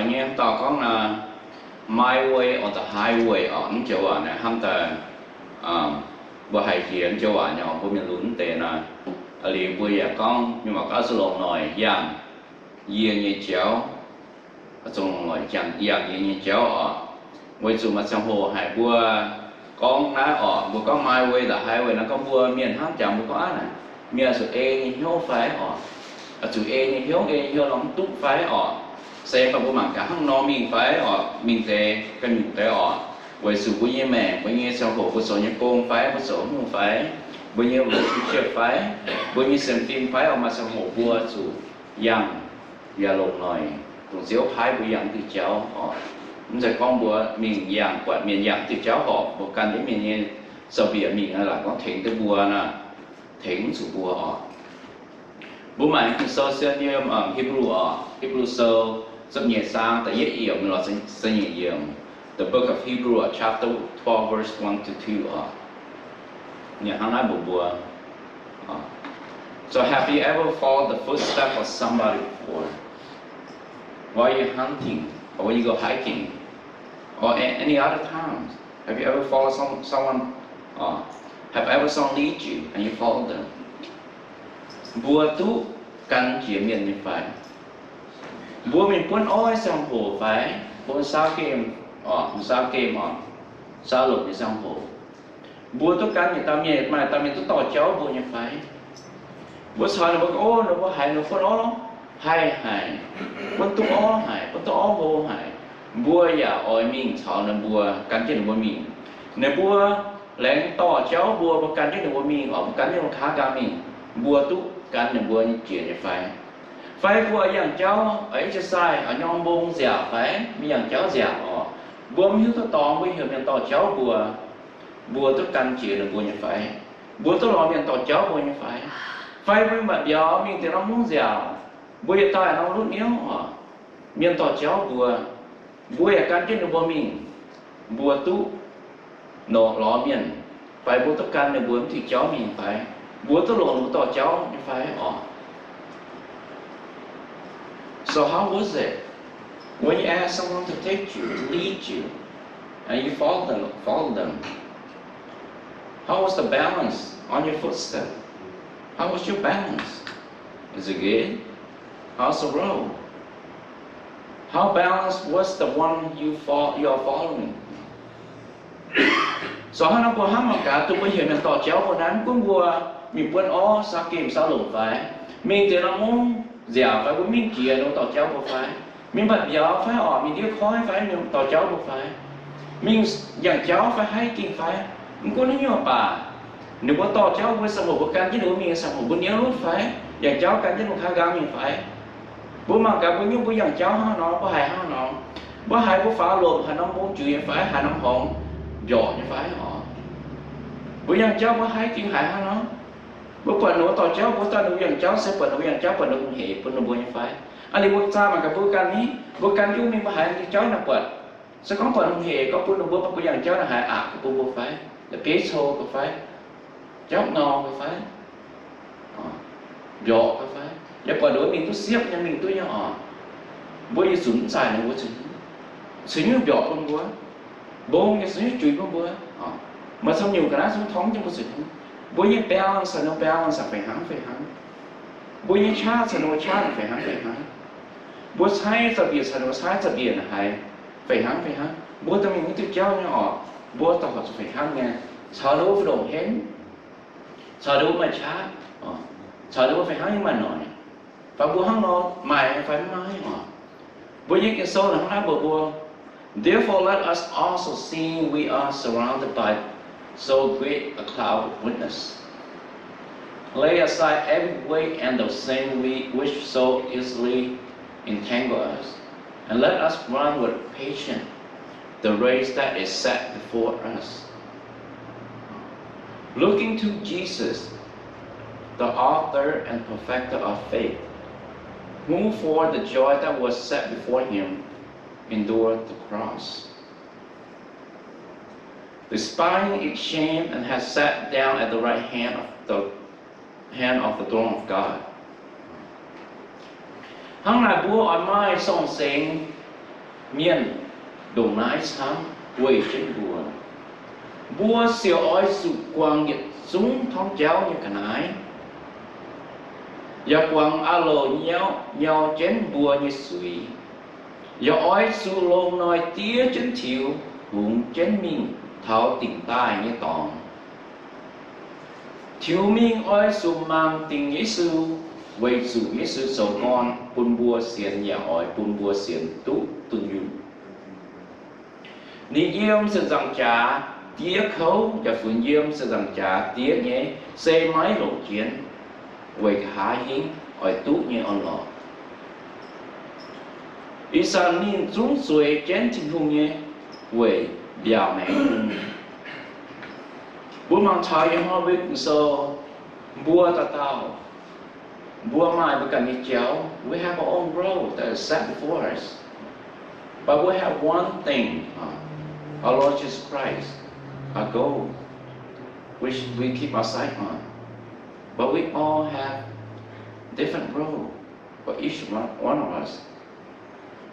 Nyei hnangv dauh gorngv naaiv, my way or the highway orqc, mv joux waac naaiv hnamv daaih, mbuo haih hienx joux waac nyei orqc, mbuo mienh lunx mv deix naaiv. Liuz mbuo yaac gorngv mienh waac gorngv zuqc longc noic yangh yie nyei jauv, zuqc longc noic yangh yie nyei jauv orqc. Weic zuqc maaih ziangh hoc haic mbuo gorngv naaiv orqc, mbuo gorngv my way the highway naaiv, gorngv mbuo mienh hnamv jangx mbuo gorngv aqv naaic, mienh zuqc ei nyei hnyouv fai orqc, zuqc ei nyei hnyouv, ei nyei hnyouv nor mv duqv fai orqc. Se mbuo mangc gaax hnangv nor mingh fai orqc, mingh deix ga'nyungc deix orqc. Weic zuqc mbuo nyei maengc, mbuo nyei ziangh hoc, mbuo zoux nyei gong fai, mbuo zoux hungh fai, mbuo nyei relationship fai, mbuo nyei sienx fim fai orqc, maaih ziangh hoc mbuo zuqc yangh yaac longc noic dongh Ziouv paaiv mbuo yangh diuh jauv orqc. Mv zeiz gorngv mbuo mingh yangh buatc mienh yangh diuh jauv horpc, mbuo gan jienv mienh nyei za'biec mingh naaic, laaic gorngv tengx duqv mbuo naaic, tengx mv zuqc mbuo orqc. Mbuo mangc Ging-Sou se yiem Hipv^lu orqc, Hipv^lu Sou ziepc nyeic zaang da'yietv yiemc lorz ziepc nyeic yiemc. The Book of Hebrew, chapter twelve, verse one to two orqc. Ninh hnangv naaiv mbuox mbuo, So have you ever followed the footstep of somebody before? While you're hunting, or when you go hiking, or at any other times, have you ever followed some, someone, uh, have ever someone lead you and you follow them? Mbuo duqv gan jiex mienh nyei fai? Mbuo mingh buonv orv ziangh hoc fai, mbuo saau gemh, saau gemh oc, saau lomc nyei ziangh hoc, mbuo duqv gan yietc dauh mienh, maaih dauh mienh duqv dorh jauv mbuo nyei fai? Mbuo caux ninh mbuo gorngv, Ov, ninh mbuo haiz ninh buonv orv haih haic, buonv duqv orv haic, buonv duqv orv hlo haic. Mbuo yaac oix mingh caux ninh mbuo, gan jienv ninh mbuo mingh. Ninh mbuo laengz dorh jauv mbuo, mbuo gan jienv ninh mbuo mingh, oix mbuo gan jienv mbuo nqa'haav nqaang mingh, mbuo duqv gan ninh mbuo nyei jiex nyei fai? Fai mbuo yangh jauv, exercise, nyorng mbong nziaauc fai? Mingh yangh jauv nziaauc oc. Mbuo mv hiuv duqv dorngx, mbuo heuc mienh dorh jauv mbuo, mbuo duqv gan jiex ninh mbuo nyei fai? Mbuo duqv lorz mienh dorh jauv mbuo nyei fai? Fai mbuo maaih mbiauz mingh deix norm mungv nziaauc, mbuo yietc dauh norm lutv niouv oc, mienh dorh jauv mbuo, mbuo yaac gan jienv ninh mbuo mingh, mbuo duqv lorz mienh fai? Mbuo duqv gan ninh mbuo mv diuh jauv mingh fai? Mbuo duqv longc ninh mbuo dorh jauv nyei fai oc? So how was it when you ask someone to take you, to lead you, and you follow them, follow them? How was the balance on your footstep? How was your balance? Is it good? How's the road? How balanced was the one you fo- you are following? So hnangv naaiv mbuo hnamv mangc gaax, dongh mbuo heuc mienh dorh jauv mbuo naaiv, mv gunv mbuo mingh buonv orv, saau gemh, saau lomc fai, mingh deix norm mungv nziaauc fai, mbuo mingh jiex ninh dorh jauv mbuo fai, mingh mbatc mbiauz fai oc, mingh ndiev koiv fai, ninh dorh jauv mbuo fai, mingh yangh jauv fai hiking fai, mv gunv haaix nyungc baac, ninh mbuo dorh jauv mbuo, ziangh hoc mbuo gan jienv ninh mbuo mingh, ziangh hoc mbuo niouv lutv fai, yangh jauv gan jienv mbuo nqa'haav nqaang mingh fai. Mbuo mangc gaax mbuo nyungc mbuo yangh jauv hnangv nor, mbuo haiz hnangv nor. Mbuo haiz mbuo faaux lomc haaix norm mbong juiz nyei fai, haaix norm horngz mbiorqc nyei fai oc. Mbuo yangh jauv mbuo hiking haiz hnangv nor. Mbuo buatc ninh mbuo dorh jauv, mbuo dorh ninh mbuo yangh jauv, se buatc ninh mbuo yangh jauv buatc ninh mbuo hec bun ninh mbuo nyei fai? Aa, liuz mbuo zaah mangc gaax mbuo ganh ni, mbuo ganh jienv mingh mbuo haiz ninh jauv naaic buatc, se gorngv buatc ninh hec gorngv bun ninh mbuo, mbuo yangh jauv naaic haiz aqc bun mbuo fai? La'bieiv cou ga'fai? Jauv ngau ga'fai? Mbiorqc ga'fai? Yaac buatc ninh mbuo mingh duqv siepv nyei, mingh duqv nyei oc. Mbuo yietc zungv mv zaaic ninh mbuo zuqc, zuqc nyungc mbiorqc bun mbuo, mbong nyei zuqc nyungc juiz bun mbuo. Maaih camv nyungc ga'naaiv zungv torngv jienv mbuo zuqc nyungc. Mbuo nyei balance caux ninh mbuo balance fih hnangv fih hnangv. Mbuo nyei qaqv caux ninh mbuo qaqv fih hnangv fih hnangv. Mbuo caaiv za'bieqc caux ninh mbuo caaiv za'bieqc naaic haiz fih hnangv fih hnangv. Mbuo dorh mingh wuov diuh jauv nyei oc, mbuo dorh horpc zuqc fih hnangv nyei, caux ninh mbuo fih ndongc henv, caux ninh mbuo maaih qaqv, caux ninh mbuo fih hnangv nyei maaih noic. Fai mbuo hnangv nor maaih fai maiv maaih oc? Mbuo nyei Ging-Sou naaic hnangv naaiv mbuox mbuo, Therefore let us also, seeing we are surrounded by so great a cloud of witness, lay aside every weight and the sin we, which so easily entangle us, and let us run with patience the race that is set before us, looking to Jesus, the author and perfecter of faith, who for the joy that was set before him endured the cross, despising its shame, and has sat down at the right hand of the hand of the throne of God. Hnangv naaic mbuo oix maaih song-sengx Mienh ndongc naaiv camv weih jienv mbuo. Mbuo siouc oix zuqc guangc yietc zungv torngv jauv nyei ga'naaiv, yaac guangc aah louc nyau, nyau jienv mbuo nyei zuiz, yaac oix zuqc longc noic diev jienv tiux hungx jienv mingh taux dingc daaih nyei dorngx. Tiux mingh oix zuqc mangc dingc Yesu, weic zuqc Yesu zoux gorn bun mbuo sienx yaac oix bun mbuo sienx duqv dunh yunh. Ninh yiem ziepc nzaangc jaax diev kouv yaac funx yiem ziepc nzaangc jaax diev nyei, se maiv longc jienv, weic nqa'haav hingv oix duqv nyei orn-lorqc. Ih zanc ninh zungv zueiz jienv Tin-Hungh nyei weic mbiaauc maengx bun. Mbuo mangc taux yiem Hebrew Ging-Sou, mbuo dauh dauh, mbuo maaih mbuo ganh nyei jauv. We have our own road that is set before us. But we have one thing, uh, our Lord Jesus Christ, our goal, which we keep our sight on. But we all have different road for each one, one of us.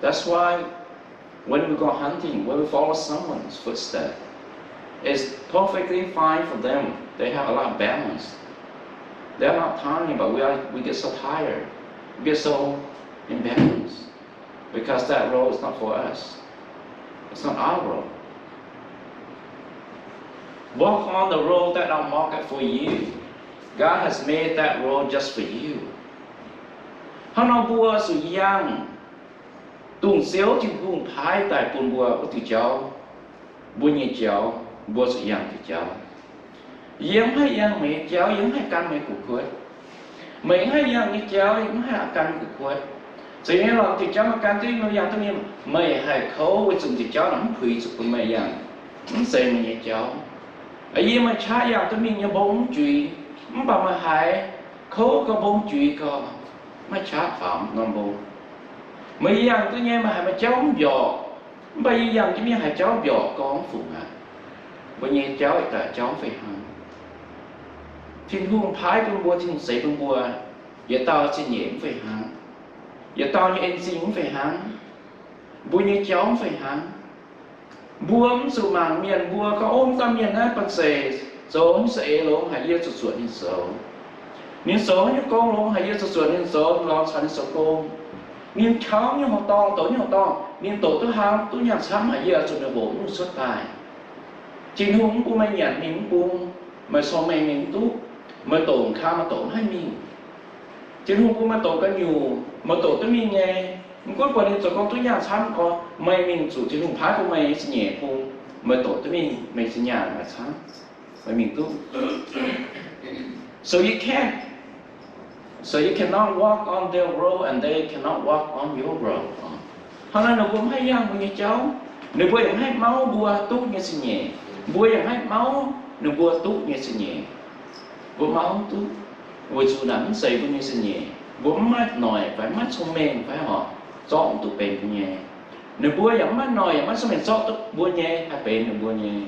That's why when we go hunting, when we follow someone's footstep, it's perfectly fine for them. They have a lot of balance. They're not tiny, but we are, we get so tired. We get so imbalanced because that road is not for us. It's not our road. Walk on the road that I marked for you. God has made that road just for you. Hnangv nor mbuo zuqc yangh dongh Ziouv Tin-Hungh paaiv daaih bun mbuo wuov diuh jauv, mbuo nyei jauv, mbuo zuqc yangh diuh jauv. Yie mv haih yangh meih nyei jauv, yie mv haih gan meih gu'kuotv. Meih mv haih yangh nyei jauv, yie mv haih gan meih gu'kuotv. Zeiz nyei lorqc, diuh jauv meih gan duqv, meih yangh duqv nyei, meih haih kouv weic zuqc diuh jauv naaic mv puix zuqc bun meih yangh. Mv zeiz meih nyei jauv. Yie meih qaqv yangh duqv mingh nyei mbong mv juix, mv baac meih haiz kouv gau, mbong juix gau, maiv qaqv faaux norm mbong. Meih yangh duqv nyei, meih haiz meih jauv mv mbiorqc, mv baac yie yangh jienv mingh haiz jauv mbiorqc gau, mv fungc aqv. Mbuo nyei jauv ih daaih jauv mv fih hnangv. Tin-Hungh paaiv bun mbuo, Tin-Hungh zeix bun mbuo, yietc dauh zingh nyeic mv fih hnangv, yietc dauh nyei en-zingh mv fih hnangv. Mbuo nyei jauv mv fih hnangv. Mbuo mv zuqc mangc mienh, mbuo gorngv, ov, mv dauh mienh naaiv banh zeic zoux mv za'eix longx haic, yie zuqc zuotc ninh zoux. Ninh zoux nyei gong longx haic, yie zuqc zuotc ninh zoux, lorz caux ninh zoux gong. Ninh kaux nyei horqc dorngh, doqc nyei horqc dorngh, ninh doqc duqv hlang duqv nyaanh camv haic, yie zuqc meih mboc mv cuotv daaih. Tin-Hungh mv bun meih nyanc mingh mv bung, meih cong-mengh mingh mv duqv, meih doqc kang meih doqc mv haih mingh. Tin-Hungh bun meih doqc ga'nyuoc, meih doqc duqv mingh nyei. Mv gunv buatc ninh zoux gong duqv nyaanh camv gorx, meih mingh zuqc Tin-Hungh paaiv bun meih nyei zingh nyeic bung, meih doqc duqv mingh, meih zinh nyaanh maaih camv, meih mingh duqv. So you can't, so you cannot walk on their road and they cannot walk on your road. Hnangv naaic ninh mbuo mv haih yangh mbuo nyei jauv. Ninh mbuo yaac mv haih mauv mbuo duqv nyei zingh nyeic. Mbuo yaac mv haih mauv ninh mbuo duqv nyei zingh nyeic. Mbuo mauv duqv, weic zuqc naaic mv zeiz mbuo nyei zingh nyeic. Mbuo mv maaih noic fai mv maaih cong-mengh fai horc zorqv duqv benx mbuo nyei. Ninh mbuo yaac mv maaih noic yaac mv maaih cong-mengh zorqv duqv mbuo nyei haih benx ninh mbuo nyei,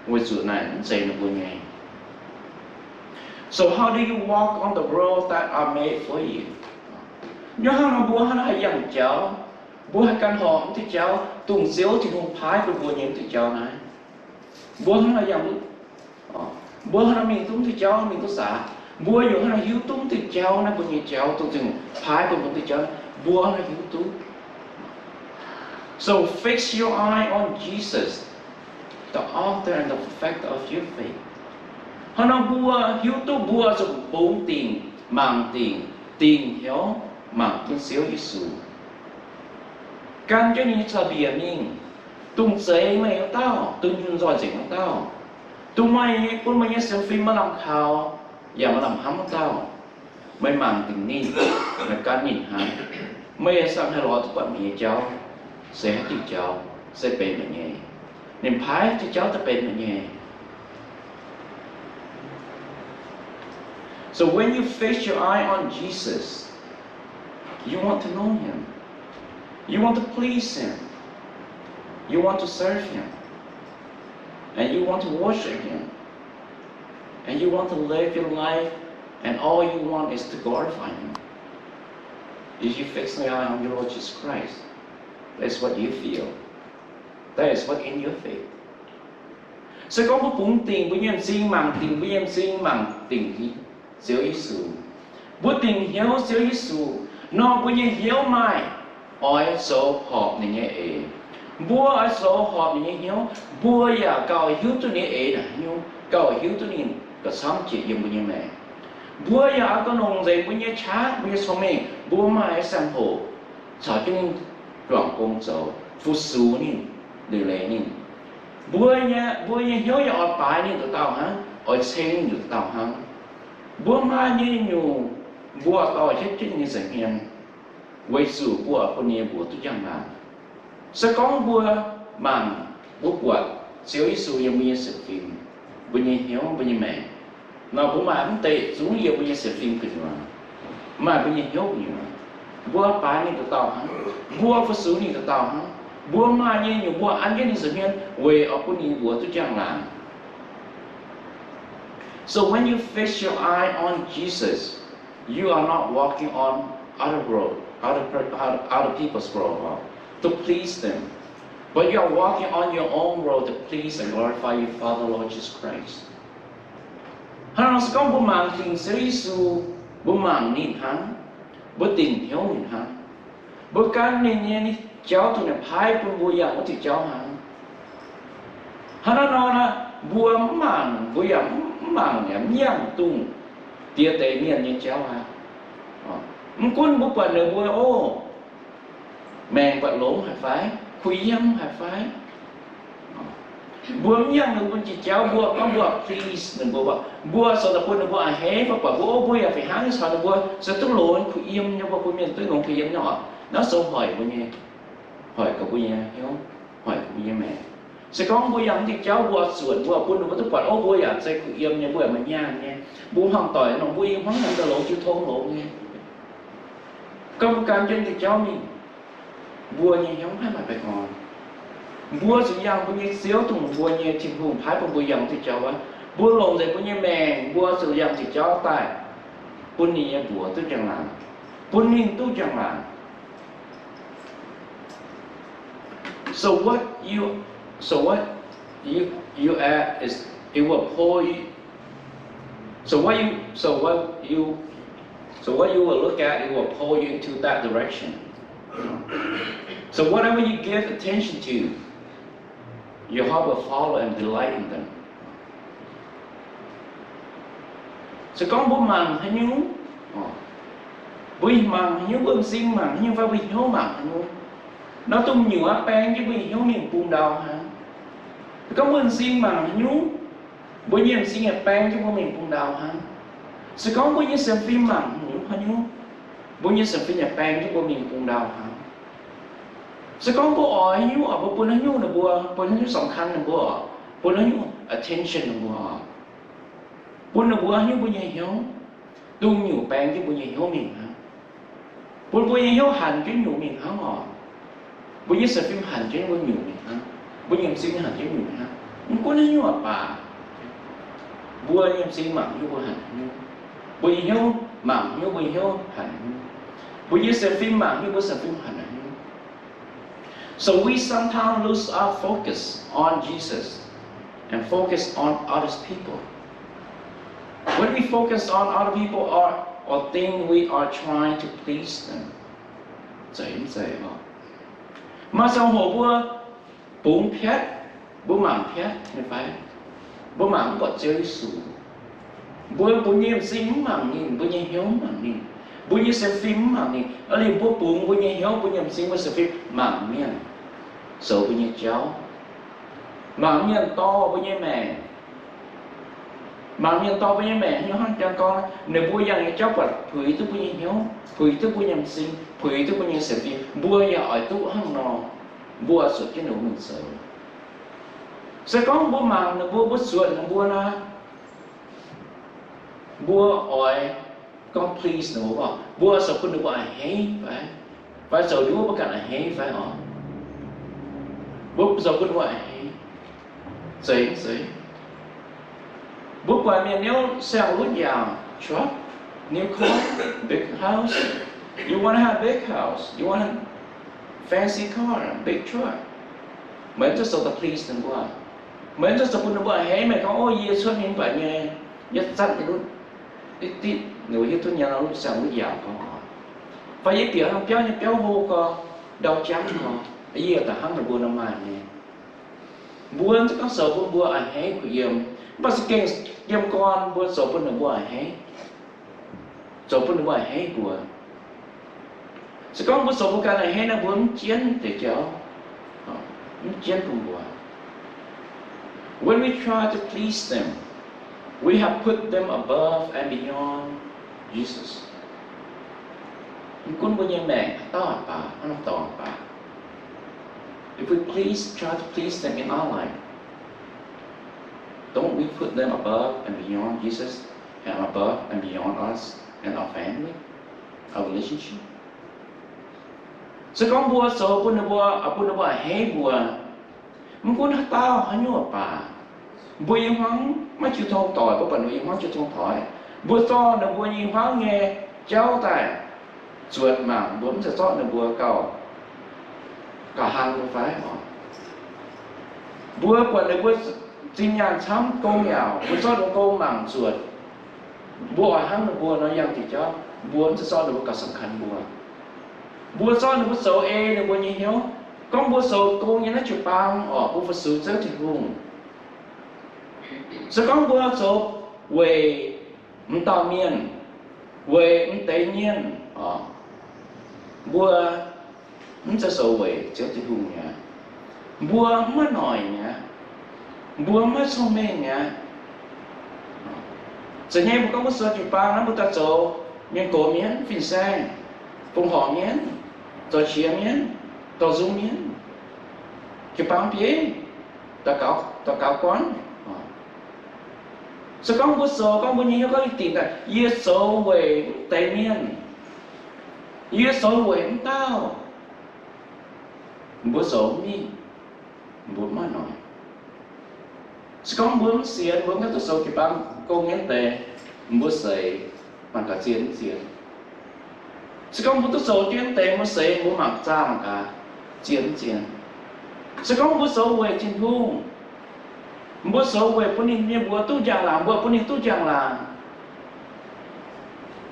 weic zuqc naaic mv zeiz ninh mbuo nyei. So how do you walk on the road that are made for you? Nyoc hnangv nor mbuo hnangv naaiv haih yangh jauv, mbuo haih gan horpc mv diuh jauv, dongh Ziouv Tin-Hungh paaiv bun mbuo nyei mv diuh jauv naaiv. Mbuo hnangv naaiv yangh, mbuo hnangv naaiv mingh duqv mv diuh jauv, mingh duqv saax. Mbuo yaac hnangv naaiv hiuv duqv mv diuh jauv naaiv, mbuo nyei jauv, dongh Tin-Hungh paaiv bun mbuo mv diuh jauv, mbuo hnangv naaiv hiuv duqv. So fix your eye on Jesus, the author and the perfecter of your faith. Hnangv nor mbuo hiuv duqv mbuo zuqc bungx dingc, mangc dingc, dingc hnyouv mangc jienv Ziouv Yesu. Gan jienv ninh nyei caux-mbiec mingh, dongh zeix meih wuov dauh, dongh nyunc nzoih nzengc wuov dauh, dongh meih, bun meih nyei sienx fim maaih lamh kaux yaac maaih lamh hnamv wuov dauh. Meih mangc dingc ninh, meih gan ninh hnangv, meih ziouc haih lorz duqv buatc meih nyei jauv se haaix diuc jauv se benx meih nyei. Ninh paaiv diuh jauv daaih benx meih nyei. So when you fix your eye on Jesus, you want to know him. You want to please him. You want to serve him. And you want to worship him. And you want to live your life, and all you want is to glorify him. If you fix your eye on your Lord Jesus Christ, That is what you feel. That is what in your faith. Se gorngv mbuo bungx dingc mbuo nyei m'zing, mangc dingc mbuo nyei m'zing, mangc dingc Ziouv Yesu, mbuo dingc hnyouv Ziouv Yesu nor, mbuo nyei hnyouv maaih oix zoux horpc ninh nyei eix. Mbuo oix zoux horpc ninh nyei hnyouv, mbuo yaac gauh hiuv duqv ninh nyei eix naaic hnyouv, gauh hiuv duqv ninh gauh camv jiex yiem mbuo nyei maengc. Mbuo yaac oix gauh longc nzengc mbuo nyei qaqv, mbuo nyei cong-mengh, mbuo maaih saeng-hoc caux jienv ninh juangc gong zoux, fu-sux ninh, liuc leiz ninh. Mbuo nyei, mbuo nyei hnyouv yaac oix baaix ninh nduqc dauh hnangv, oix ceng ninh nduqc dauh hnangv. Mbuo maaih nyei nyungc, mbuo dorh hietv jienv ninh nyei nza'hmien, weic zuqc mbuo oix bun ninh nyei mbuox duqv njang-laangc. Se gorngv mbuo mangc, mbuo buatc Ziouv Yesu yiem mbuo nyei sienx fim, mbuo nyei hnyouv, mbuo nyei maengc nor, mbuo maaih mv deix zungv yiem mbuo nyei sienx fim gu'nyuoz, maaih mbuo nyei hnyouv gu'nyuoz. Mbuo baaix ninh nduqc dauh hnangv, mbuo fu-sux ninh nduqc dauh hnangv. Mbuo maaih nyei nyungc mbuo an jienv ninh nza'hmien weic oix bun ninh mbuox duqv njang-laangc. So when you fix your eye on Jesus, you are not walking on other road, other, other, other people's road, uh, to please them, but you are walking on your own road to please and glorify your Father, Lord Jesus Christ. Hnangv nor se gorngv mbuo mangc dingc Ziouv Yesu, mbuo mangc ninh hnangv, mbuo dingc hnyouv ninh hnangv, mbuo gan ninh nyei jauv dongh ninh paaiv bun mbuo yangh wuov diuh jauv hnangv. Hnangv naaiv nor, mbuo mv mangc, mbuo yaac mv mangc, yaac mv yangh dongh diex deix mienh nyei jauv aqv. Mv gunv mbuo buatc ninh mbuo, o, maengc buatc longx haic fai, kuh yiem haic fai, mbuo mv yangh ninh mbuo nyei jauv, mbuo gorngv mbuo please ninh mbuo, mbuo zoux daaih bun ninh mbuo a'hneiv, mbuo buatc mbuo, o, mbuo yaac fih hnangv nyei caux ninh mbuo se duqv longx kuh yiem nyei, mbuo, mbuo mienh duqv longx kuh yiem nyei oc. Naaiv zoux hoic mbuo nyei, hoic gaax mbuo nyei hnyouv, hoic gaax mbuo nyei maengc. Se gorngv mbuo yangh wuov diuh jauv mbuo zuotc, mbuo bun ninh mbuo duqv buatc, o, mbuo yaac zeiz kuh yiem nyei, mbuo yaac maaih nyaanh nyei, mbuo hnangv doic nor, mbuo i hmuangv naaiv daaih longx jiu tong longx nyei. Gorngv mbuo gan jienv diuh jauv mingh, mbuo nyei hnyouv maiv maaih baengh orn. Mbuo zuqc yangh mbuo nyei Ziouv, dongh mbuo nyei Tin-Hungh paaiv bun mbuo yangh diuh jauv aqv. Mbuo longc nzengc mbuo nyei maengc, mbuo zuqc yangh diuh jauv daaih bun ninh nyei mbuox duqv njang-laangc, bun ninh duqv njang-laangc. So what you, so what you, you at is, it will pull you, so what you, so what you, so what you will look at, it will pull you into that direction. So whatever you give attention to, your heart will follow and delight in them. Se gorngv mbuo mangc haaix nyungc, mbuo mangc haaix nyungc, mbuo m'zing mangc haaix nyungc fai mbuo hnyouv mangc haaix nyungc nor, dongh nyungc aqv baeng jienv mbuo nyei hnyouv mingh bung ndau hnangv. Se gorngv mbuo m'zing mangc haaix nyungc, mbuo nyei m'zing yaac baeng jienv mbuo mingh bung ndau hnangv. Se gorngv mbuo nyei sienx fim mangc haaix nyungc, mbuo nyei sienx fim yaac baeng jienv mbuo mingh bung ndau hnangv. Se gorngv mbuo oix haaix nyungc, mbuo bun haaix nyungc ninh mbuo, bun haaix nyungc สำคัญ ninh mbuo, bun haaix nyungc attention ninh mbuo, bun ninh mbuo haaix nyungc mbuo nyei hnyouv, dongh nyungc baeng jienv mbuo nyei hnyouv mingh hnangv. Bun mbuo nyei hnyouv hanc jienv nyungc mingh hnangv oc. Mbuo nyei sienx fim hanc jienv mbuo nyungc mingh hnangv. Mbuo nyei m'zing hanc jienv nyungc mingh hnangv. Mv gunv haaix nyungc baac, mbuo nyei m'zing mangc haaix nyungc mbuo hanc haaix nyungc. Mbuo nyei hnyouv mangc haaix nyungc mbuo nyei hnyouv hanc haaix nyungc. Mbuo nyei sienx fim mangc haaix nyungc mbuo sienx fim hanc haaix nyungc. So we sometimes lose our focus on Jesus and focus on other people. When we focus on other people or, or think we are trying to please them, zeiz mv zeiz oc? Maaih ziangh hoc mbuo bungx piatv, mbuo mangc piatv nyei fai? Mbuo mangc mv buatc Ziouv Yesu. Mbuo, mbuo nyei m'zing mv mangc ninh, mbuo nyei hnyouv mv mangc ninh, mbuo nyei sienx fim mv mangc ninh. Aa, liuz mbuo bungx mbuo nyei hnyouv, mbuo nyei m'zing, mbuo sienx fim mangc mienh zoux mbuo nyei jauv, mangc mienh dorh mbuo nyei maengc. Mangc mienh dorh mbuo nyei maengc haaix nyungc hnangv jangx gorngv, ninh mbuo yangh nyei jauv buatc puix duqv mbuo nyei hnyouv, puix duqv mbuo nyei m'zing, puix duqv mbuo nyei sienx fim, mbuo yaac oix duqv hnangv nor, mbuo zuotc jienv ninh mbuo mingh zoux. Se gorngv mbuo mangc ninh mbuo, mbuo zuotc ninh mbuo nor, mbuo oix gorngv please ninh mbuo, mbuo zoux bun ninh mbuo a'hneiv fai? Fai zoux nduov mbuo ganh a'hneiv fai oc? Mbuo zoux bun ninh mbuo a'hneiv. Zeiz, zeiz. Mbuo buatc mienh niouv siang-luotv yaauc, truck, new car, big house. You wanna have big house. You wanna fancy car, big truck. Meih mv zeiz zoux daaih please ninh mbuo. Meih mv zeiz zoux bun ninh mbuo a'hneiv. Meih gorngv, ov, yie cuotv mingh mv baac nyei, yie zatv nyei lutv ditv-ditv, ninh mbuo hiuv duqv nyei lutv siang lutv yaauc gorngv, fai yie bieqc hnangv biauv nyei biauv hlo gorx, ndau jangv gorx, yie daaih hnangv ninh mbuo nor maaih nyei. Mbuo mv zeiz gorngv zoux bun mbuo a'hneiv kuh yiem, mv baac za'gengh yiem gorn mbuo zoux bun ninh mbuo a'hneiv, zoux bun ninh mbuo a'hneiv mbuo. Se gorngv mbuo zoux mbuo ganh a'hneiv naaic, mbuo mv jienv deix jauv, mv jienv bun mbuo. When we try to please them, we have put them above and beyond Jesus. Mv gunv mbuo nyei maengc haaix dauh baac, haaix norm dorngx baac, if we please, try to please them in our life, don't we put them above and beyond Jesus and above and beyond us and our family, our relationship? Se gorngv mbuo zoux bun ninh mbuo, bun ninh mbuo a'hneiv mbuo, mv gunv haaix dauh haaix nyungc baac, mbuo i hmuangv maiv jiu tong doic, mbuo buatc ninh mbuo i hmuangv jiu tong doic, mbuo zorqv ninh mbuo nyei i hmuangv nyei jauv daaih zuotc mangc, mbuo mv zeiz zorqv ninh mbuo gauh, gauh hlang mbuo fai oc. Mbuo buatc ninh mbuo zinh nyaanh camv gong yaac mbuo zorqv ninh mbuo gong mangc zuotc. Mbuo oix hnangv ninh mbuo nor yangh diuc jauv, mbuo mv zeiz zorqv ninh mbuo gauh สำคัญ mbuo. Mbuo zorqv ninh mbuo zoux ei ninh mbuo nyei hnyouv. Gorngv mbuo zoux gong nyei naaiv jiu-baang oc, mbuo fu-sux Ziouv Tin-Hungh. Se gorngv mbuo zoux weic m'dauh mienh, weic m'deix mienh oc, mbuo mv zeiz zoux weic Ziouv Tin-Hungh mi'aqv. Mbuo mv maaih noic mi'aqv. Mbuo mv maaih cong-mengh mi'aqv. Za'gengh mbuo gorngv mbuo zoux jiu-baang naaiv, mbuo daaih zoux mienh gox mienv, fin-saeng, fongc horc mienv, zoux qiex mienv, dorh nzung mienv, jiu-baang bieiv, daux gaux guanv. Se gorngv mbuo zoux, gorngv mbuo nyei hnyouv gorngv yie dingc daaih, yie zoux weic m'deix mienh, yie zoux weic m'dauh, mbuo zoux mingh, mbuo mv maaih noic. Se gorngv mbuo mv sienx, mbuo mv duqv zoux jiu-baang gong nyei deix, mbuo seix mangc gaax zien mv zien. Se gorngv mbuo duqv zoux jienv deix, mbuo seix mbuo mangc zaah mangc gaax zien mv zien. Se gorngv mbuo zoux weic Tin-Hungh, mbuo zoux weic bun ninh nyei mbuox duqv njang-laangc, mbuo bun ninh duqv njang-laangc,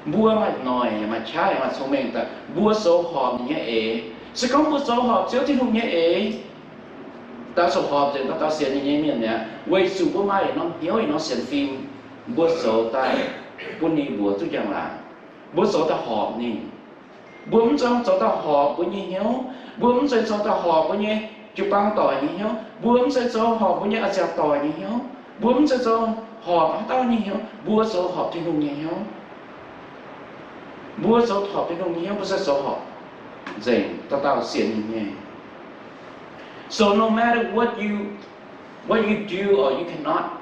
mbuo maaih noic yaac maaih qaqv yaac maaih cong-mengh daaih, mbuo zoux horpc ninh nyei eix. Se gorngv mbuo zoux horpc Ziouv Tin-Hungh nyei eix, dauh zoux horpc nzengc dauh dauh sienx ninh nyei mienh mi'aqv, weic zuqc mbuo maaih yietc norm hnyouv, yietc norm sienx fim, mbuo zoux daaih bun ninh mbuox duqv njang-laangc. Mbuo zoux daaih horpc ninh. Mbuo mv zeiz zoux daaih horpc mbuo nyei hnyouv. Mbuo mv zeiz zoux daaih horpc mbuo nyei jiu-baang doic nyei hnyouv. Mbuo mv zeiz zoux horpc mbuo nyei a'nziaauc doic nyei hnyouv. Mbuo mv zeiz zoux horpc haaix dauh nyei hnyouv. Mbuo zoux horpc Tin-Hungh nyei hnyouv. Mbuo zoux horpc Tin-Hungh nyei hnyouv, mbuo se zoux horpc nzengc dauh dauh sienx ninh nyei. So no matter what you, what you do or you cannot,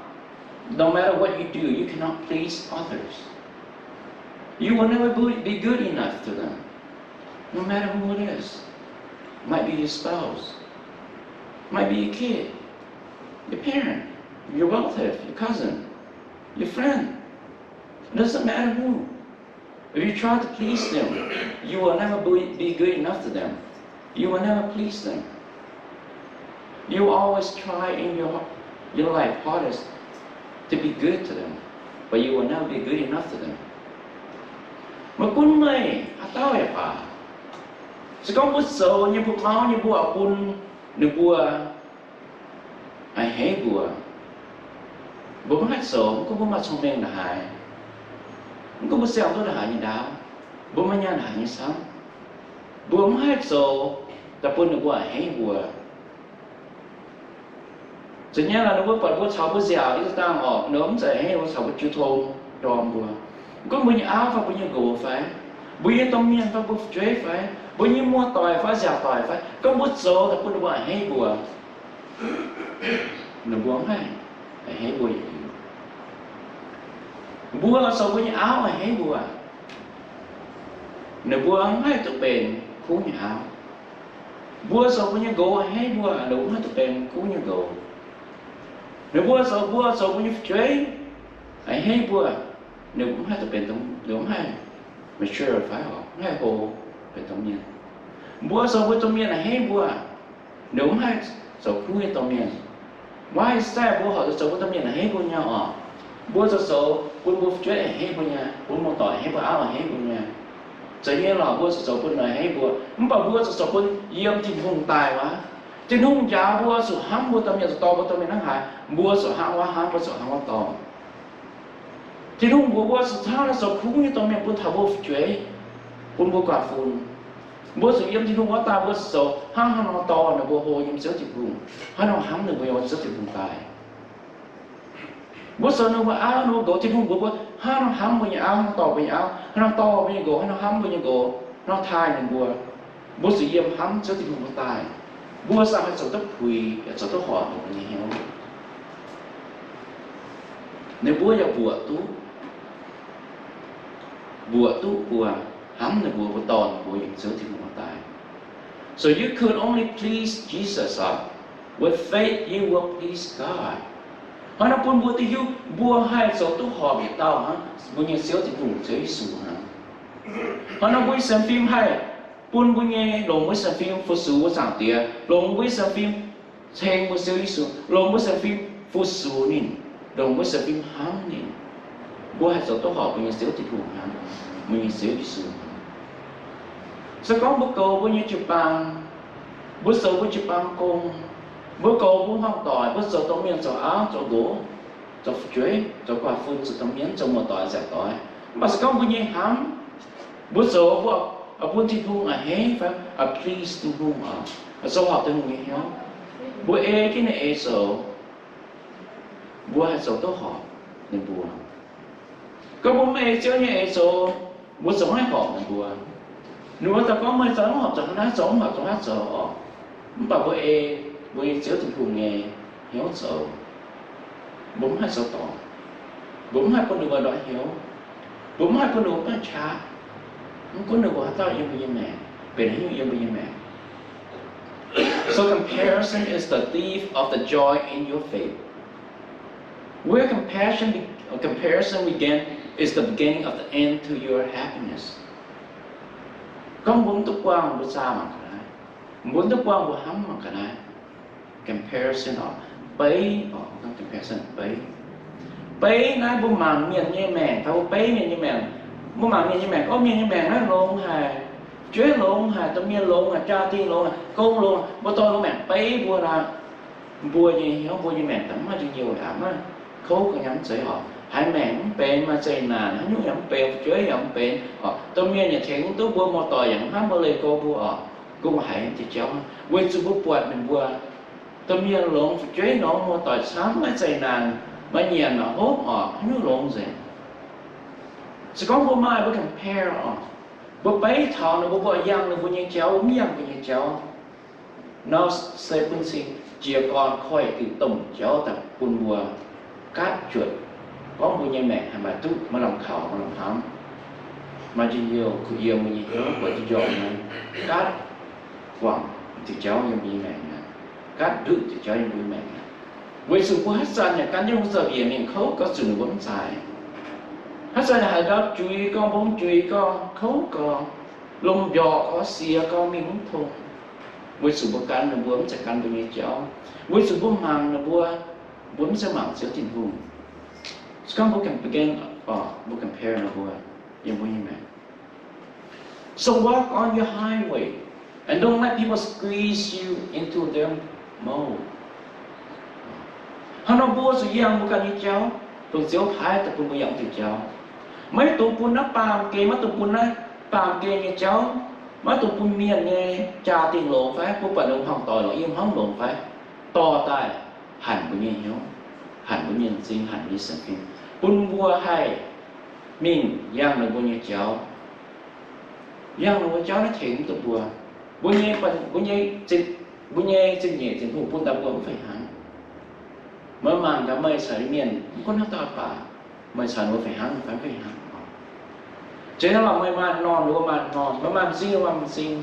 no matter what you do, you cannot please others. You will never be, be good enough to them, no matter who it is. Might be your spouse, might be your kid, your parent, your relative, your cousin, your friend. It doesn't matter who. If you try to please them, you will never be, be good enough to them. You will never please them. You always try in your, your life hardest to be good to them, but you will never be good enough to them. Maiv gunv meih haaix dauh yaac baac, se gorngv mbuo zoux nyei, mbuo mauv nyei, mbuo oix bun ninh mbuo a'hneiv mbuo. Mbuo mv haih zoux, mv gunv mbuo maaih cong-mengh ndongc haaix, mv gunv mbuo siang duqv ndongc haaix nyei ndaauv, mbuo maaih nyaanh ndongc haaix nyei camv, mbuo mv haih zoux daaih bun ninh mbuo a'hneiv mbuo. Za'gengh laaix ninh mbuo buatc mbuo caux mbuo nziaauc, yie dangh orqc, ninh mbuo mv zeiz a'hneiv mbuo, caux mbuo jiu tong ndorm mbuo. Mv gunv mbuo nyei auv fai mbuo nyei nqox fai, mbuo nyei domh mienh fai mbuo fu'jueiv fai, mbuo nyei muoz-doic fai nziaauc doic fai, gorngv mbuo zoux daaih bun ninh mbuo a'hneiv mbuo, ninh mbuo mv haih a'hneiv mbuo yietc liuz. Mbuo zoux mbuo nyei auv a'hneiv mbuo, ninh mbuo mv haih duqv benx kuv nyei auv. Mbuo zoux mbuo nyei nqox a'hneiv mbuo, ninh mbuo mv haih duqv benx kuv nyei nqox. Ninh mbuo zoux, mbuo zoux mbuo nyei fu'jueiv a'hneiv mbuo, ninh mbuo mv haih duqv benx, ninh mbuo mv haih mature fai oc, mv haih hlo benx domh mienh. Mbuo zoux mbuo domh mienh a'hneiv mbuo, ninh mv haih zoux kungx nyei domh mienh. Why is that? Mbuo horpc zuqc zoux mbuo domh mienh a'hneiv mbuo nyei oc. Mbuo zoux zoux bun mbuo fu'jueiv a'hneiv mbuo nyei, bun muoz-doic a'hneiv mbuo, auv a'hneiv mbuo nyei. Zoux nyei lorqc, mbuo zoux zoux bun a'hneiv mbuo, mv baac mbuo zoux zoux bun yiem Tin-Hungh daaih wuov. Tin-Hungh njaaux mbuo zuqc hnamv mbuo domh mienh, zuqc dorh mbuo domh mienh hnangv haaix, mbuo zuqc hnangv wuov hnamv, mbuo zuqc hnangv wuov dorh. Tin-Hungh mbuox mbuo zuqc hnangv naaiv zoux kungx nyei domh mienh bun taux mbuo fu'jueiv, bun mbuo guaax fun. Mbuo zuqc yiem Tin-Hungh wuov daaih, mbuo zuqc zoux hnangv haaix nor dorh ninh mbuo hlo yiem Ziouv Tin-Hungh, hnangv haaix nor hnamv ninh mbuo yiem Ziouv Tin-Hungh daaih. Mbuo zoux ninh mbuo auv, ninh mbuo nqox, Tin-Hungh mbuox mbuo hnangv haaix nor hnamv mbuo nyei auv, hnangv haaix nor dorh mbuo nyei auv, hnangv haaix nor hnamv mbuo nyei nqox, hnangv haaix nor taaih ninh mbuo. Mbuo zuqc yiem hnamv Ziouv Tin-Hungh wuov daaih, mbuo ziouc haih zoux duqv puix, zoux duqv horpc ninh mbuo nyei hnyouv. Ninh mbuo yaac mbuoqc duqv, mbuoqc duqv mbuo hnamv ninh mbuo, mbuo dorh ninh mbuo yiem Ziouv Tin-Hungh wuov daaih. So you could only please Jesus, uh, with faith you will please God. Hnangv naaiv bun mbuo duqv hiuv mbuo haih zoux duqv horpc yietc dauh hnangv mbuo nyei Ziouv Tin-Hungh, Ziouv Yesu hnangv. Hnangv naaiv mbuo nyei sienx fim haih bun mbuo nyei, longc mbuo nyei sienx fim fu-sux mbuo Zaangc Diex, longc mbuo nyei sienx fim ceng mbuo Ziouv Yesu, longc mbuo sienx fim fu-sux ninh, longc mbuo sienx fim hnamv ninh. Mbuo haih zoux duqv horpc mbuo nyei Ziouv Tin-Hungh hnangv, mbuo nyei Ziouv Yesu. Se gorngv mbuo goux mbuo nyei jiu-baang, mbuo zoux mbuo jiu-baang gong, mbuo goux mbuo hmuangv-doic, mbuo zoux domh mienh, zoux auv, zoux nqox, zoux fu'jueiv, zoux guaax fun, zoux domh mienh, zoux muoz-doic, nziaauc doic, mv baac se gorngv mbuo nyei hnamv, mbuo zoux mbuo bun Tin-Hungh a'hneiv fai please Tin-Hungh oc, zoux horpc Tin-Hungh nyei hnyouv, mbuo ei jienv ninh eix zoux, mbuo haih zoux duqv horpc ninh mbuo. Gorngv mbuo maiv ei Ziouv nyei eix zoux, mbuo zoux maiv horpc ninh mbuo. Ninh mbuo daaih gorngv, meih zoux maiv horpc zoux naaiv, zoux maiv horpc zoux naaiv zoux oc. Mv baac mbuo ei mbuo nyei Ziouv Tin-Hungh nyei hnyouv zoux, mbuo mv haih zoux dorngc. Mbuo mv haih bun ninh mbuo ndortv hnyouv. Mbuo mv haih bun ninh mbuo maiv qaqv. Mv gunv ninh mbuo haaix dauh yiem mbuo nyei maengc, benx haaix nyungc yiem mbuo nyei maengc. So comparison is the thief of the joy in your faith. Where compassion, comparison begin is the beginning of the end to your happiness. Gorngv mbuo mv duqv buangh mbuo zaah mangc ga'naaiv, mbuo mv duqv buangh mbuo hnamv mangc ga'naaiv. Comparison oc, beiv oc, comparison beiv. Beiv naaiv mbuo mangc mienh nyei maengc, taux mbuo beiv mienh nyei maengc, mbuo mangc mienh nyei maengc, gorngv mienh nyei maengc naaiv longx haic, fu'jueiv longx haic, domh mienh longx haic, jaa-dingh longx haic, gong longx haic, mbuo dorh ninh maengc beiv mbuo naaic, mbuo nyei hnyouv, mbuo nyei maengc daaih mv maaih njien-youh aqv, maiv kouv ga'nyiec mv zeiz oc. Haiz maengc mv benx, maaih zeqc naanc, haaix nyungc yaac mv benx, fu'jueiv yaac mv benx oc, domh mienh yaac tengx mv duqv mbuo, muoz-doic yaac mv haih mbuo leih go mbuo oc, gunv haiz diuh jauv, weic zuqc mbuo buatc ninh mbuo domh mienh longx, fu'jueiv longx, muoz-doic camv, maiv zeqc naanc, maaih nyanc maaih hopv oc, haaix nyungc longx nzengc. Se gorngv mbuo maaih mbuo compare oc, mbuo beiv taux ninh mbuo, mbuo yangh ninh mbuo nyei jauv, mv yangh mbuo nyei jauv. Nor se bun cing jiez gorn koiv-diuc domh jauv daaih bun mbuo gaatv juotc, gorngv mbuo nyei maengc haih maaih duqv, maaih lamh kaux, maaih lamh hnamv, maaih njien-youh, kuh yiem mbuo nyei hnyouv buatc njorngh nyei, gaatv guangc diuc jauv yiem mbuo nyei maengc aqv, gaatv nduqv diuc jauv yiem mbuo nyei maengc aqv. Weic zuqc mbuo haaix zanc yaac gan jienv mbuo za'biec mingh kouv gauh zuqc ninh mbuo mv zaaix. Haaix zanc yaac haaix ndau juix gauh, mbong juix gauh, kouv gauh, lomh mbiorqc gauh, siex gauh, mingh mv tong. Weic zuqc mbuo gan ninh mbuo mv zeiz gan mbuo nyei jauv. Weic zuqc mbuo mangc ninh mbuo, mbuo mv zeiz mangc Ziouv Tin-Hungh. Se gorngv mbuo compare, mbuo compare ninh mbuo, yiem mbuo nyei maengc. So walk on your highway and don't let people squeeze you into their mold. Hnangv nor mbuo zuqc yangh mbuo ganh nyei jauv, dongh Ziouv paaiv daaih bun mbuo yangh diuh jauv. Maiv dungx bun naaiv baamh gen, maiv dungx bun naaiv baamh gen nyei jauv, maiv dungx bun mienh nyei jaa-dingh longx fai, bun buatc ninh hmuangv-doic longx, i hmuangv longx fai, dorh daaih hanc mbuo nyei hnyouv, hanc mbuo nyei m'zing, hanc mbuo nyei sienx fim, bun mbuo haih mingh yangh ninh mbuo nyei jauv. Yangh ninh mbuo jauv naaiv tengx mv duqv mbuo. Mbuo nyei, mbuo nyei, mbuo nyei zingh nyeic Tin-Hungh bun daaih mbuo mv fih hnangv. Meih mangc gaax meih caux mienh, mv gunv haaix dauh baac, meih caux ninh mbuo fih hnangv fai mv fih hnangv? Zeiz hnangv lorqc, meih maaih m'normh, ninh mbuo maaih m'normh, meih maaih m'zing, ninh mbuo maaih m'zing,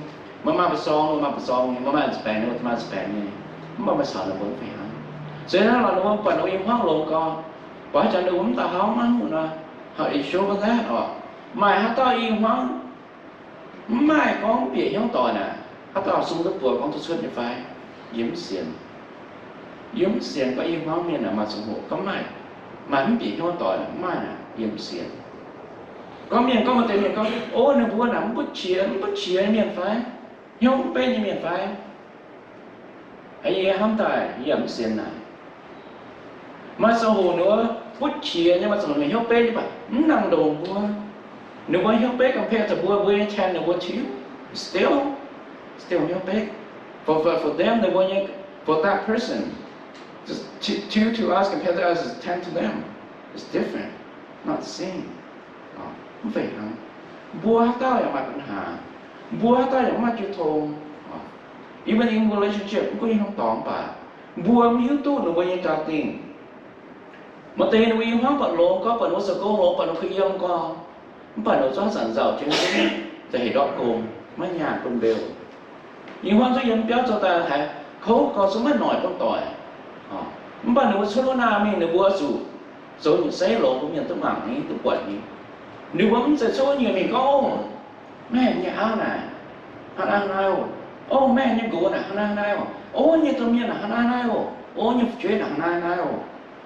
meih maaih mba'sorng, ninh mbuo maaih mba'sorng nyei, meih maaih nza'baengx, ninh mbuo maaih nza'baengx nyei, mv baac meih caux ninh mbuo mv fih hnangv. Zeiz hnangv lorqc, ninh mbuo buatc ninh mbuo i hmuangv longx gorx, buatc haaix zanc ninh mbuo mv daaih hnamv maiv hungh nor, how it show that oc. Maaih haaix dauh i hmuangv mv maaih gorngv bieqc hnyouv doic naaic? Haaix dauh sung duqv buatc gorngv duqv cuotv nyei fai? Yie mv sienx. Yie mv sienx gorngv i hmuangv mienh naaic maaih ziangh hoc gorngv maaih, maaih mv bieqc hnyouv doic, maaih naaic yie mv sienx. Gorngv mienh gorngv maaih deix mienh gorngv, o, ninh mbuo naaic mv butv qiex, mv butv qiex nyei mienh fai? Hnyouv mv beiv nyei mienh fai? Yie hnamv daaih yie yaac mv sienx naaic. Maaih ziangh hoc ninh mbuo butv qiex nyei, maaih ziangh hoc ninh hnyouv beiv nyei, mv baac mv nangc ndongc mbuo. Ninh mbuo hnyouv beiv compare to mbuo, mbuo nyei tien ninh mbuo tiuv, still, still hnyouv beiv. For, for, for them, ninh mbuo nyei, for that person, just two, two to us compared to us is ten to them. It's different, not the same. Mv fih hnangv. Mbuo haaix dauh yaac maaih ปัญหา, mbuo haaix dauh yaac maaih jiu tong. Even in relationship, mv gunv yiem haaix dorngx mv baac mbuo mv hiuv duqv ninh mbuo nyei jaa-dingh. Maaih deix ninh mbuo i hmuangv buatc longx gorngv, buatc ninh mbuo zoux gong longx, buatc ninh mbuo kuh yiem gorngv, mv baac ninh mbuo zungv zanc nzauh jienv, za'gengh ndortv gong, maiv nyaanh bun mbeu. I hmuangv zungv yiem biauv zoux daaih haiz kouv gorngv zungv maiv noic bun doic. Mv baac ninh mbuo cuotv wuov naaiv mingh ninh mbuo zuqc zoux nyungc seix longx bun mienh duqv mangc nyei, duqv buatc nyei. Ninh mbuo mv zeiz cuotv wuov nyungc mingh gorngv, o, meih nyei auv naaic hnangv naaiv hnangv naaiv oc. O, meih nyei nqox naaic hnangv naaiv hnangv naaiv oc. O, nyei domh mienh naaic hnangv naaiv hnangv naaiv oc. O, nyei fu'jueiv naaic hnangv naaiv hnangv naaiv oc.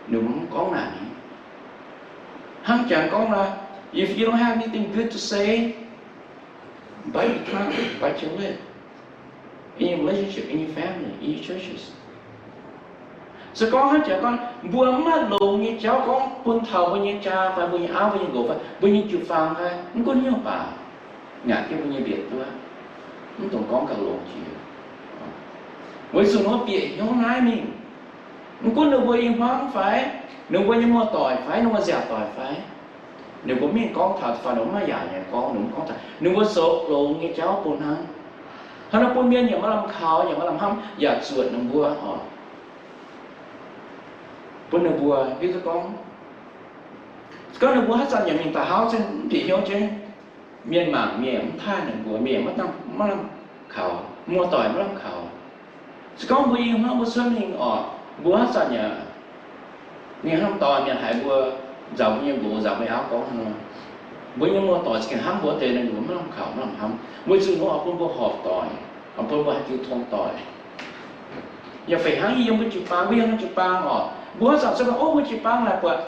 Ninh mbuo mv gorngv naaic nyei. Hnangv jangx gorngv nor, if you don't have anything good to say, bite your tongue, bite your lip. In your relationship, in your family, in your churches. Se gorngv hnangv jangx gorngv mbuo mv maaih longx nyei jauv gorngv bun taux mbuo nyei jaa fai mbuo nyei auv, mbuo nyei nqox fai mbuo nyei jiu-baang fai mv gunv hnyouv baac, ngaatc jienv mbuo nyei mbietc duqv, mv dungx gorngv gauh longx jiex. Weic zuqc ninh mbuo bieqc hnyouv naaiv mingh, mv gunv ninh mbuo i hmuangv fai, ninh mbuo nyei muoz-doic fai, ninh mbuo nziaauc doic fai, ninh mbuo mingh gorngv taux fai ninh mbuo maiv yaac nyei gorngv, ninh mbuo gorngv taux ninh mbuo zoux longx nyei jauv bun hnangv. Hnangv naaiv bun mienh yaac maiv lamh kaux, yaac maiv lamh hnamv, yaac zuotc ninh mbuo oc. Bun ninh mbuo hiuv duqv gorngv, gorngv ninh mbuo haaix zanc yaac mingh daaih hlauv jienv mv bieqc hnyouv jienv, mienh mangc mienh mv taaih ninh mbuo, mienh maiv lamh kaux, muoz-doic maiv lamh kaux. Se gorngv mbuo i hmuangv mbuo cuotv mingh oc, mbuo haaix zanc yaac mingh hnamv doic mienh haiz mbuo nzaaux mbuo nyei nqox nzaaux mbuo nyei auv gorngv hnangv nor, mbuo nyei muoz-doic za'gengh hnamv mbuo deix, ninh mbuo maiv lamh kaux maiv lamh hnamv. Weic zuqc ninh mbuo oix bun mbuo horpc doic, oix bun mbuo haih jiu tong doic. Yaac fih hnangv yie yiem mbuo jiu-baang, mbuo yiem mbuo jiu-baang oc, mbuo haaix zanc cuotv mingh, o, mbuo jiu-baang naaic buatc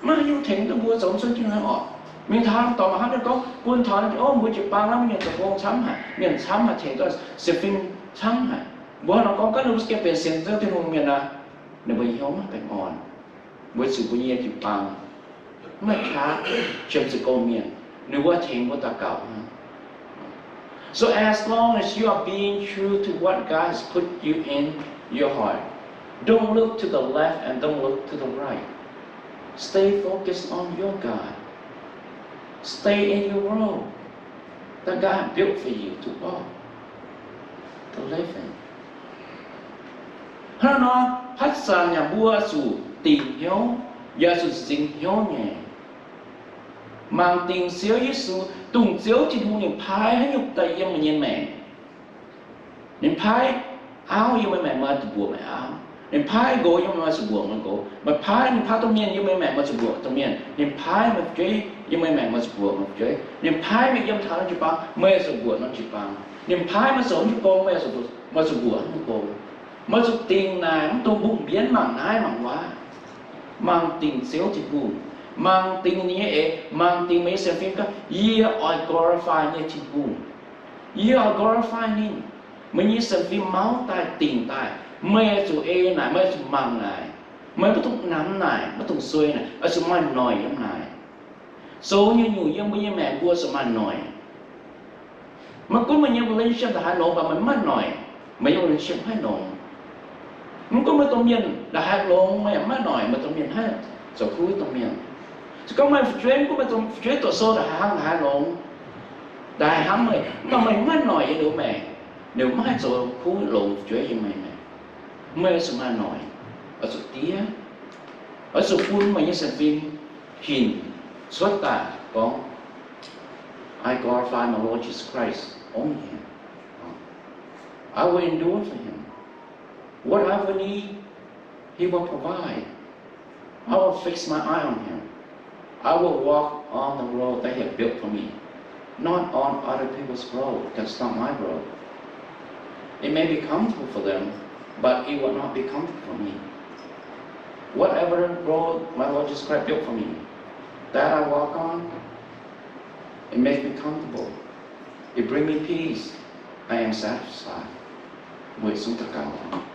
maiv hiuv tengx duqv mbuo zoux mv cuotv jienv naaiv oc. Mingh taux haaix dorngx maaih hnamv jienv gorngv bun taux, o, mbuo jiu-baang naaiv mienh zoux gong camv haic, mienh camv haic, tengx duqv sienx fim camv haic. Mbuo hnangv nor gorngv, gorngv ninh mbuo za'gengh benx sienx Ziouv Tin-Hungh mienh naaic, ninh mbuo nyei hnyouv maiv baengh orn, weic zuqc mbuo nyei jiu-baang maiv qaqv qiemx zuqc gong mienh, ninh mbuo tengx mbuo daux gaux hnangv. So as long as you are being true to what God has put you in your heart, don't look to the left and don't look to the right. Stay focused on your God. Stay in your role that God built for you to walk, to live in. Hnangv nor, haaix zanc yaac mbuo zuqc dingc hnyouv, yaac zuqc nzingx hnyouv nyei. Mangc dingc Ziouv Yesu, dongh Ziouv Tin-Hungh ninh paaiv haaix nyungc daaih yiem meih nyei maengc. Ninh paaiv auv yiem meih maengc, meih zuqc mbuoqc meih auv. Ninh paaiv nqox yiem meih maengc, meih zuqc mbuoqc meih nqox. Meih paaiv, ninh paaiv domh mienh yiem meih maengc, meih zuqc mbuoqc domh mienh. Ninh paaiv meih fu'jueiv yiem meih maengc, meih zuqc mbuoqc meih fu'jueiv. Ninh paaiv meih yiem taux norm jiu-baang, meih zuqc mbuoqc norm jiu-baang. Ninh paaiv meih zoux haaix nyungc gong, meih zuqc, meih zuqc mbuoqc haaix nyungc gong. Meih zuqc dingc naaic, mv dungx mbungh mbienv mangc naaiv mangc wuov. Mangc dingc Ziouv Tin-Hungh. Mangc dingc ninh nyei eix, mangc dingc meih nyei sienx fim gorngv, yie oix glorify nyei Tin-Hungh. Yie oix glorify ninh. Meih nyei sienx fim mauv daaih, dingc daaih, meih zuqc ei naaic, meih zuqc mangc naaic, meih maiv dungx namx naaic, maiv dungx suei naaic, oix zuqc maaih noic yiem naaic. Zoux nyungc-nyungc yiem mbuo nyei maengc mbuo zuqc maaih noic. Maiv gunv meih nyei relationship ndongc haaix longx, mv baac meih maiv maaih noic, meih nyei relationship maiv longx. Mv gunv meih domh mienh ndongc haaix longx, meih yaac maiv maaih noic, meih domh mienh maiv zoux kuv domh mienh. Se gorngv meih fu'jueiv, mv gunv meih domh fu'jueiv doqc sou ndongc haaix hlang, ndongc haaix longx, ndongc haaix hnamv meih, mv baac meih maiv maaih noic yiem ninh mbuo maengc, ninh maiv haih zoux kuv longx fu'jueiv yiem meih maengc. Meih oix zuqc maaih noic, oix zuqc diev, oix zuqc bun meih nyei sienx fim hinc cuotv daaih gorngv, I glorify my Lord Jesus Christ only him. I will endure for him. Whatever need, he will provide. I will fix my eye on him. I will walk on the road that he has built for me, not on other people's road. That's not my road. It may be comfortable for them, but it will not be comfortable for me. Whatever road my Lord Jesus Christ built for me, that I walk on, it makes me comfortable. It brings me peace. I am satisfied. Weic zuqc daux gaux.